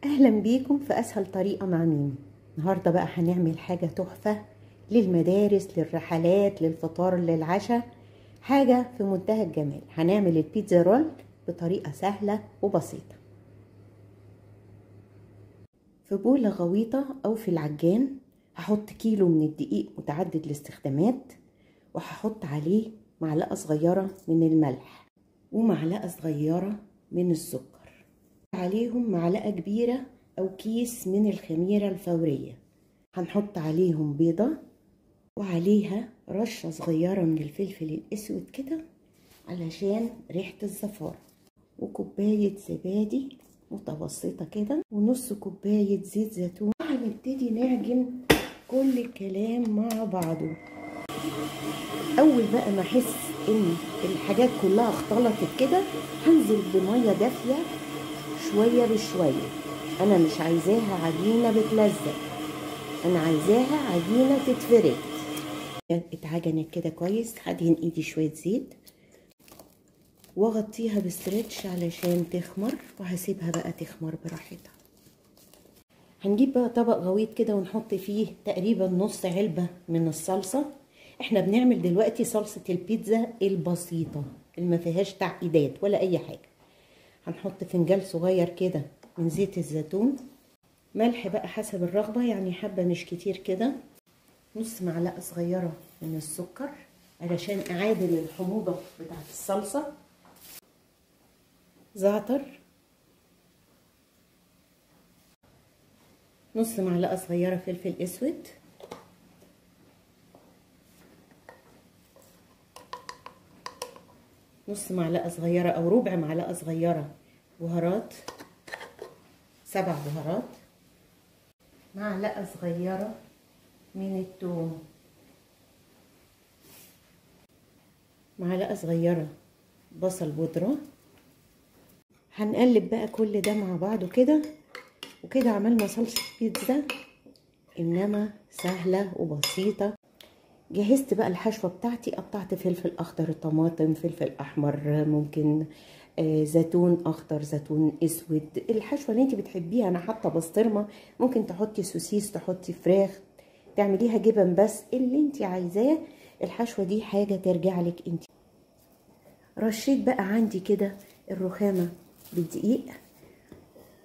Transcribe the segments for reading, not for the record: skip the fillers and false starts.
اهلا بيكم في اسهل طريقه مع ميمي. النهارده بقى هنعمل حاجة تحفة للمدارس، للرحلات، للفطار، للعشاء، حاجة في منتهى الجمال. هنعمل البيتزا رول بطريقة سهلة وبسيطة. في بوله غويطه او في العجان هحط كيلو من الدقيق متعدد الاستخدامات، وهحط عليه معلقه صغيرة من الملح ومعلقة صغيرة من السكر، عليهم معلقه كبيرة او كيس من الخميره الفورية. هنحط عليهم بيضة وعليها رشه صغيرة من الفلفل الاسود كده علشان ريحه الزفاره، وكوبايه زبادي متوسطه كده، ونص كوباية زيت زيتون. هنبتدي نعجن كل الكلام مع بعضه. اول بقى ما احس ان الحاجات كلها اختلطت كده هنزل بميه دافيه شوية بشوية. انا مش عايزاها عجينه بتلزق، انا عايزاها عجينه تتفرد. اتعجنت كده كويس، هدهن ايدي شوية زيت واغطيها بستريتش علشان تخمر، وهسيبها بقى تخمر براحتها. هنجيب بقى طبق غويط كده ونحط فيه تقريبا نص علبة من الصلصه. احنا بنعمل دلوقتي صلصه البيتزا البسيطة اللي ما فيهاش تعقيدات ولا اي حاجة. هنحط فنجان صغير كده من زيت الزيتون، ملح بقى حسب الرغبة، يعني حبه مش كتير كده، نص معلقه صغيرة من السكر علشان اعادل الحموضة بتاعه الصلصه، زعتر، نص معلقه صغيرة فلفل اسود، نص معلقه صغيرة او ربع معلقه صغيرة بهارات، 7 بهارات، معلقه صغيرة من الثوم، معلقه صغيرة بصل بودره. هنقلب بقى كل ده مع بعضه كده، وكده عملنا صلصه بيتزا انما سهلة وبسيطة. جهزت بقى الحشوه بتاعتي، قطعت فلفل اخضر، طماطم، فلفل احمر، ممكن زيتون اخضر، زيتون اسود، الحشوه اللي انت بتحبيها. انا حاطه بسطرمه، ممكن تحطي سوسيس، تحطي فراخ، تعمليها جبن، بس اللي انت عايزاه. الحشوه دي حاجة ترجع لك انت. رشيت بقى عندي كده الرخامه بالدقيق،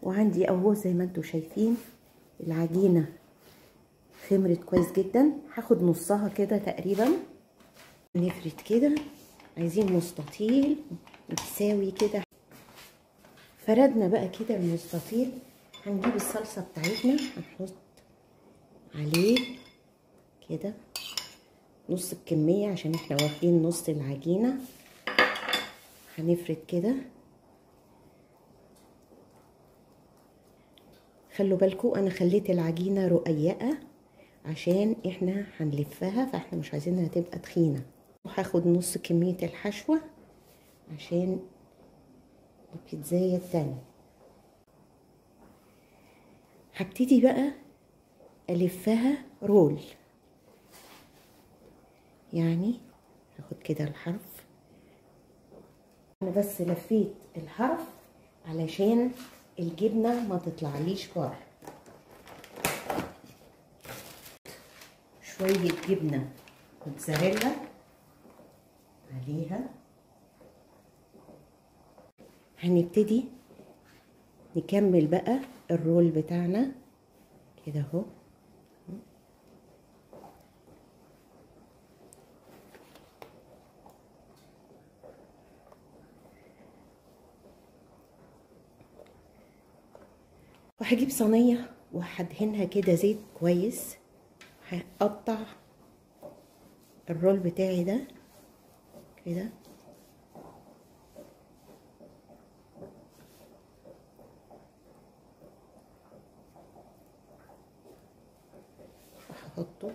وعندي اهو زي ما انتم شايفين العجينة خمرت كويس جدا. هاخد نصها كده تقريبا، نفرد كده، عايزين مستطيل متساوي كده. فردنا بقى كده المستطيل. هنجيب الصلصه بتاعتنا هنحط عليه كده نص الكمية عشان احنا واخدين نص العجينة. هنفرد كده. خلوا بالكم انا خليت العجينة رقيقه عشان احنا هنلفها، فاحنا مش عايزينها تبقى تخينة. وهاخد نص كمية الحشوه عشان البيتزايه التانية. هبتدي بقى الفها رول، يعني هاخد كده الحرف. انا بس لفيت الحرف علشان الجبنة ما تطلعليش بره. شوية جبنه موتزاريلا عليها. هنبتدي نكمل بقى الرول بتاعنا كده اهو. وهجيب صينية وهدهنها كده زيت كويس. هقطع الرول بتاعي ده كده، وهحطه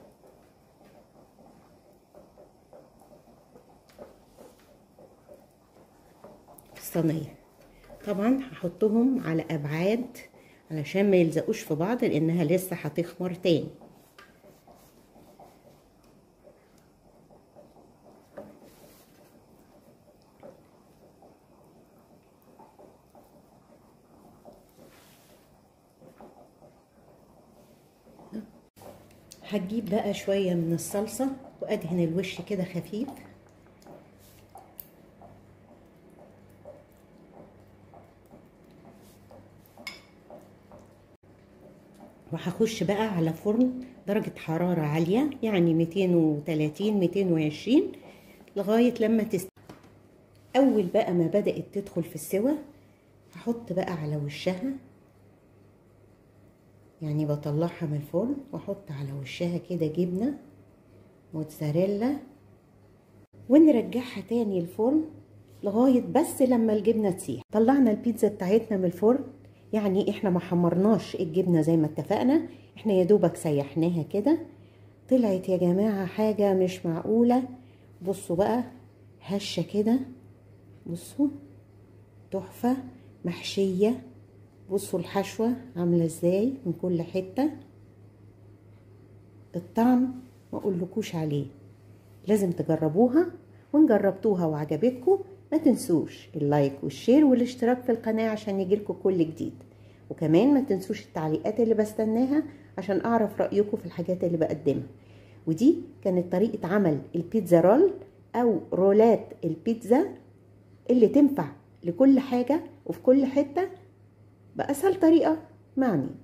في الصينية. طبعا هحطهم على ابعاد علشان ما يلزقوش في بعض لانها لسه هتخمر تاني. هتجيب بقى شوية من الصلصة وادهن الوش كده خفيف. وهخش بقى على فرن درجة حرارة عالية، يعني 230 220 لغاية لما تستوي. اول بقى ما بدأت تدخل في السوى هحط بقى على وشها، يعني بطلعها من الفرن واحط على وشها كده جبنة موتزاريلا، ونرجعها تاني الفرن لغاية بس لما الجبنة تسيح. طلعنا البيتزا بتاعتنا من الفرن، يعني احنا ما حمرناش الجبنة زي ما اتفقنا، احنا يا دوبك سيحناها كده. طلعت يا جماعة حاجة مش معقولة. بصوا بقى هشة كده، بصوا تحفة محشية. بصوا الحشوة عاملة ازاي من كل حتة. الطعم ما اقولكوش عليه، لازم تجربوها. وان جربتوها وعجبتكم ما تنسوش ال like وال share والاشتراك في القناة عشان يجيلكم كل جديد. وكمان ما تنسوش التعليقات اللي بستناها عشان اعرف رأيكم في الحاجات اللي بقدمها. ودي كانت طريقة عمل البيتزا roll او رولات البيتزا اللي تنفع لكل حاجة وفي كل حتة بأسهل طريقة مع مينا.